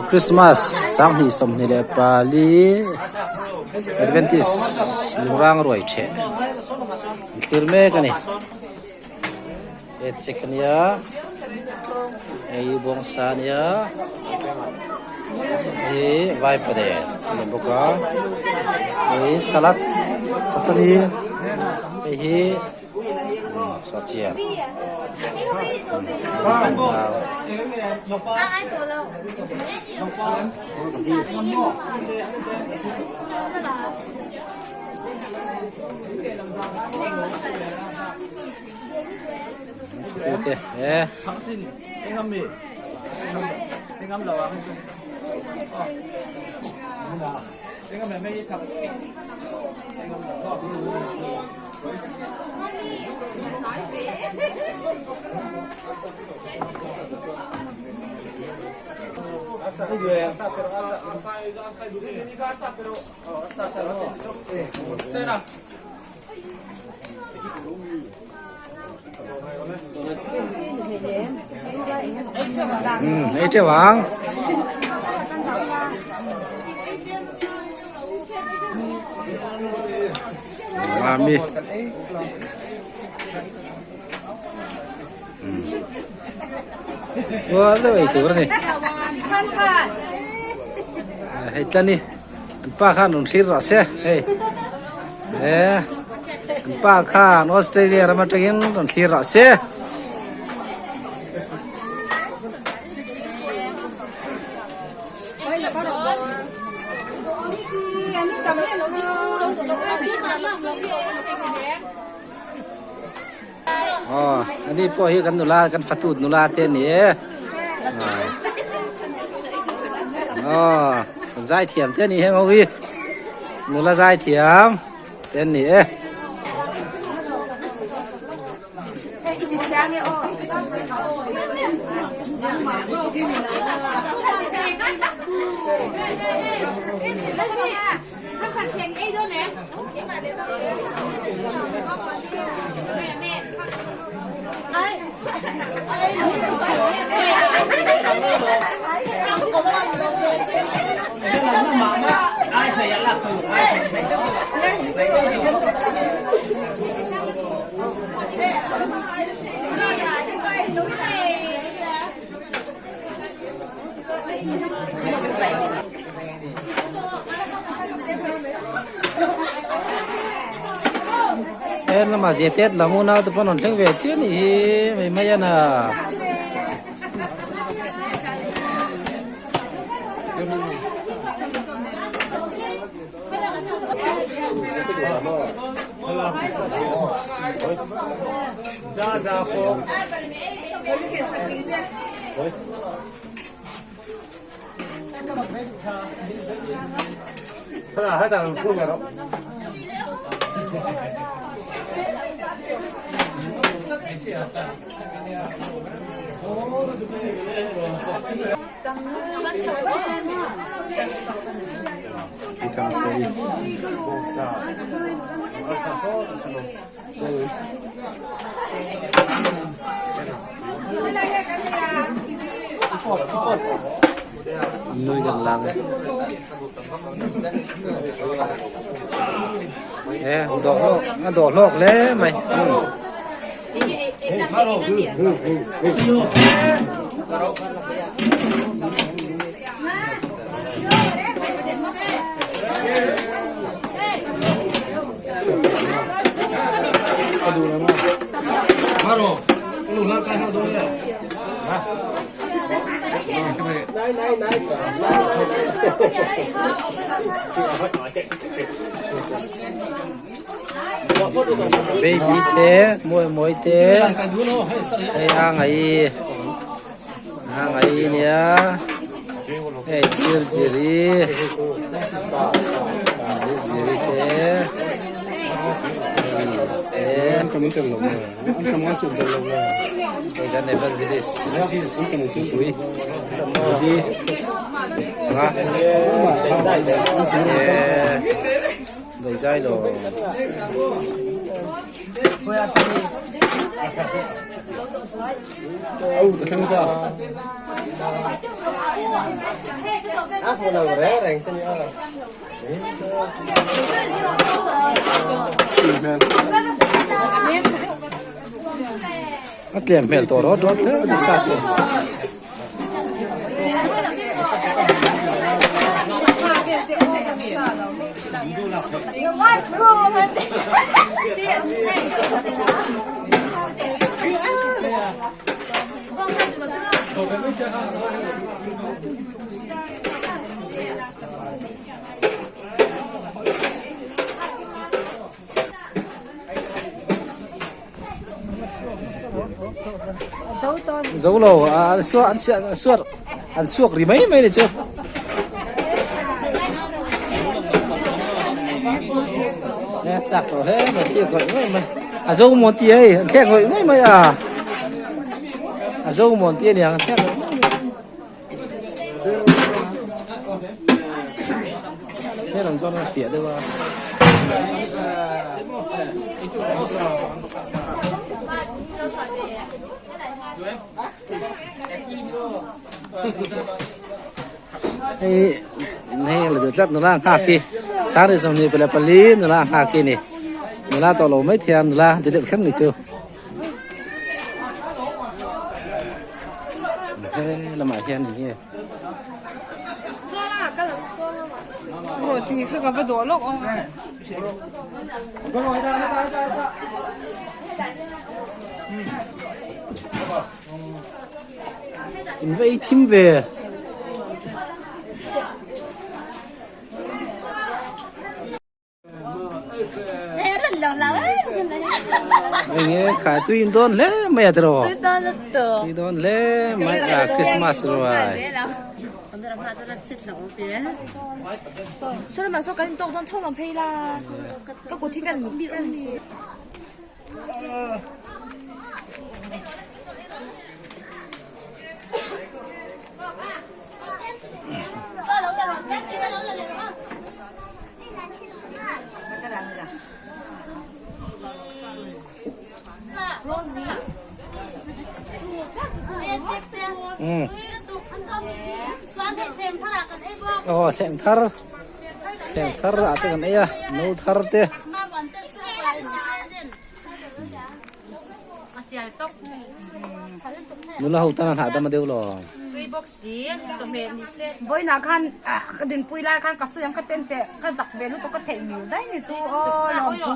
Christmas 2024 Adventist lungrang ruai theh an thlir mek a ni he check a nia hei hi bawngsa a nia hei vaipa deh a ni bawk a hei salad chutney hei hi. Ei teuh ang. Mami. Ua deuh ei tur a ni. Hei tla ni. An pa khan rawn thlir rawh se hei. E an pa khan Australia ram atangin rawn thlir rawh se. Aw ani pawh hi kan nula kan fatut nula te a ni e aw zaithiam te a ni heng ho hi nula zaithiam te an ni e. En lamah zia tet lam unau te pawn rawn thleng ve chiah a nih hi mai mai a na. Nui kan lang e. E dawh hlawk a dawh hlawk hle mai. Baby te mawi mawi te hei a ngai a ngai nia hei thil jiri jiri te hei kan evangelist pui Dei zai lo. A tlem hmel tawh rawt rawt hle mai sa chu. Zo lo an suak an suak an suak ri mai mai ni chu. Chak tawh hle mai thlir ngawih ngawih mai a zo mawn ti hei an thlek ngawih ngawih mai a a zo mawn ti aniang an thlek ngawih ngawih mai. He rawn chuan a fiah deuh a. Hei hei la duh tlat nula nghak hi sang ri 24 pali nula nghak hi ni nula tawh lo mai thiam nula ti deuh kher ni chu. He lamah hian eng nge? In va ei thim ve. Enge khai tui in dawn hle mai a tiraw tui dawn hle mai a Christmas ruai. Aw thleng thar thleng thar ah te kan ei a no thar te. Nula ho tan an hahdam a deuh lo. Vawiinah khan ka dinpui lai khan ka sawi ang ka ten teh ka zak ve lutuk ka theih miu daih ni chu aw lawmthu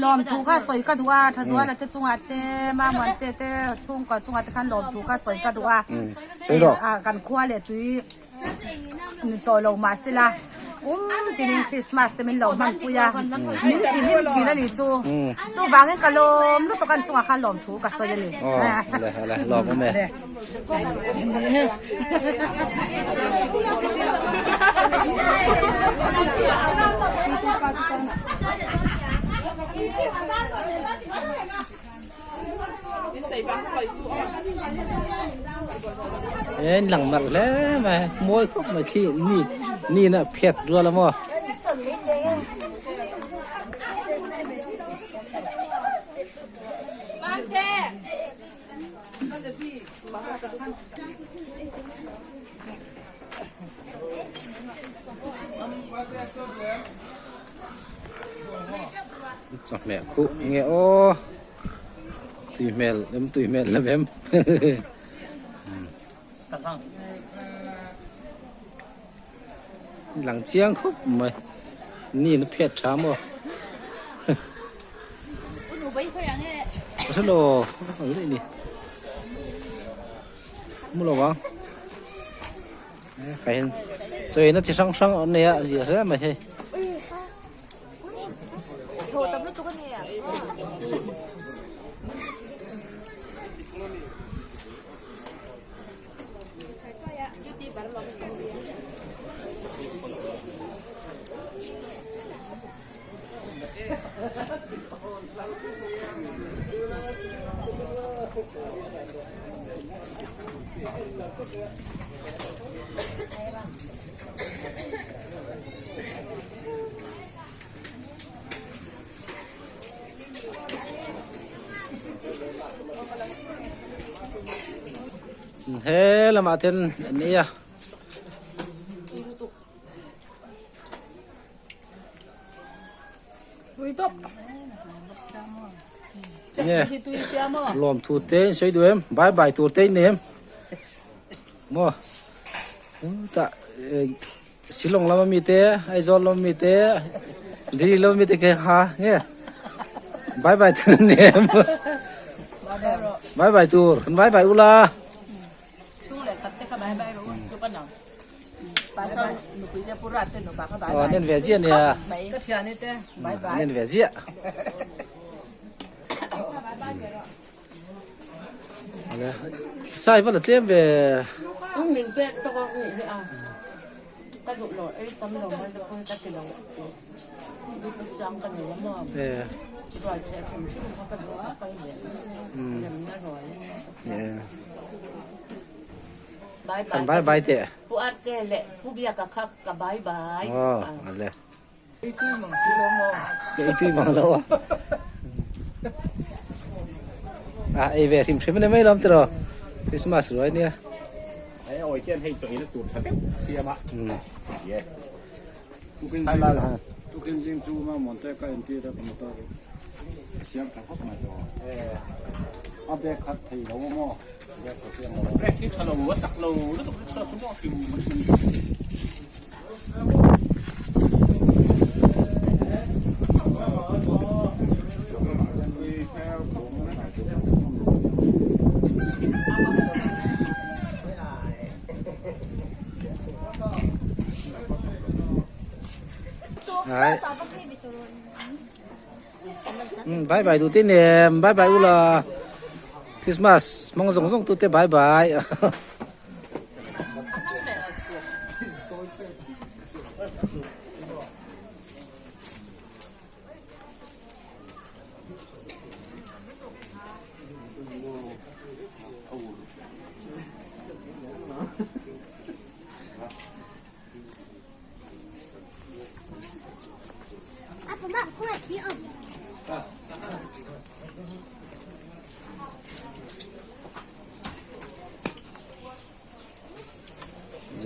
lawmthu kha sawi ka duh a tha zuala te chungah te Mamuan te te chhungkua chungah te khan lawmthu kha sawi ka duh a kan khua leh tui Ni tawh lo mah sela um tinin Christmas te min lo hman pui a, min ti hlim thin a ni chu. Chuvangin ka lawm lutuk a, chungah khan lawm thu ka sawi a ni. Aw le le lawm awm e. En lang nalh hle mai mawi khawp mai thli ni ni in a phet rual a maw. Chawhmeh khuh nge aw tui hmel em tui hmel hlep em lang chiang khawp mai ni na phet tha maw hello ni mu lo vang. Khai hian chaweina chi hrang hrang a awm nei a a zia hle mai hei. He lamah ten an ei a. Nge lawmthu te in sawi duh em bye bye tur te in nei em maw tah Shillong lama mi te Aizawl lama mi te Delhi lama mi te kha ha nge bye bye tur in nei em bye bye tur kan bye bye ula. Aw an en ve chiah nia an en ve chiah sai va la tlem ve. Kan bye bye teh. Pu Arte leh Pu Biaka kha ka bye bye. Aw ale. Ei tui mang si lo maw. Ei tui mang lo a. A ei ve hrim hrim ani mai lawm tiraw. Christmas ruai nia. Ei awi hian hei chaw eina tur tha deuh a siam a. Ye. Tukin zing chu ma Monte ka entir a ka motor a siam tha khawp mai tawh. A bag khat thei lo a maw? Bag ka chiang lo a. Bag hi tha lo a chak lo lutuk rickshaw chu maw hrim hrim. Đấy. Bye bye tu te nem bye bye ula Christmas mong zong zong tu te bye bye.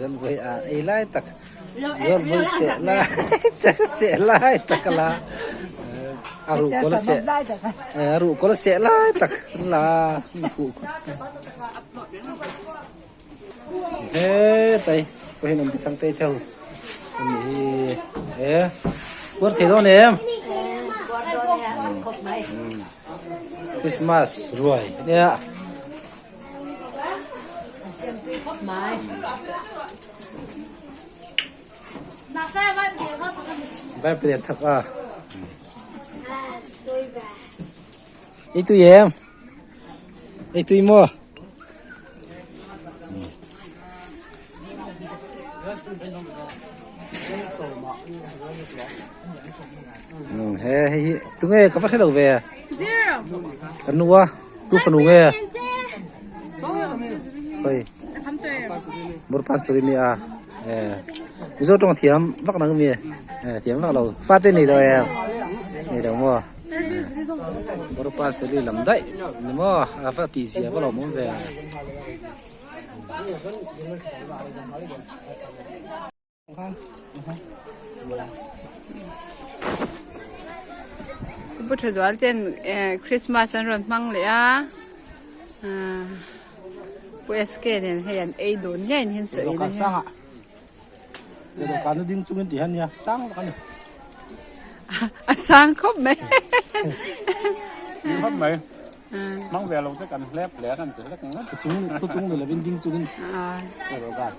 Zawlbui a ei lai tak zawlbui seh lai tak seh lai tak a la a ruh kawl a seh a ruh kawl a seh lai tak an la hetai pawhin an ti thang tei theu ani hi e kuar thei dawn em Christmas ruai ania. Vai palian thak a. Ei tui em? Ei tui maw? He hei hi tunge ka va hre lo ve. Kan nu a. Tu fanu nge? Hoi. Burpan suri mi a. Eh. Mizo tawng thiam vak nang mi. Eh thiam vak lo. Fa te nei lo em. Nei lo maw. Burpan suri lam daih ni maw. A fa ti zia va lo awm ve. Pu Thazual ten Christmas an rawn hmang leh a Pu SK nen hei an ei dun ngei in hian chaw ei na hian. Dawhkan ding chungin tih hian nia sang tak a ni. A sang khawp mai. Khawp mai. Hmang ve lo te kan hlep hle a kan ti hlek ang a. Thu chung thu chung ni lovin ding chungin. Dawhkan.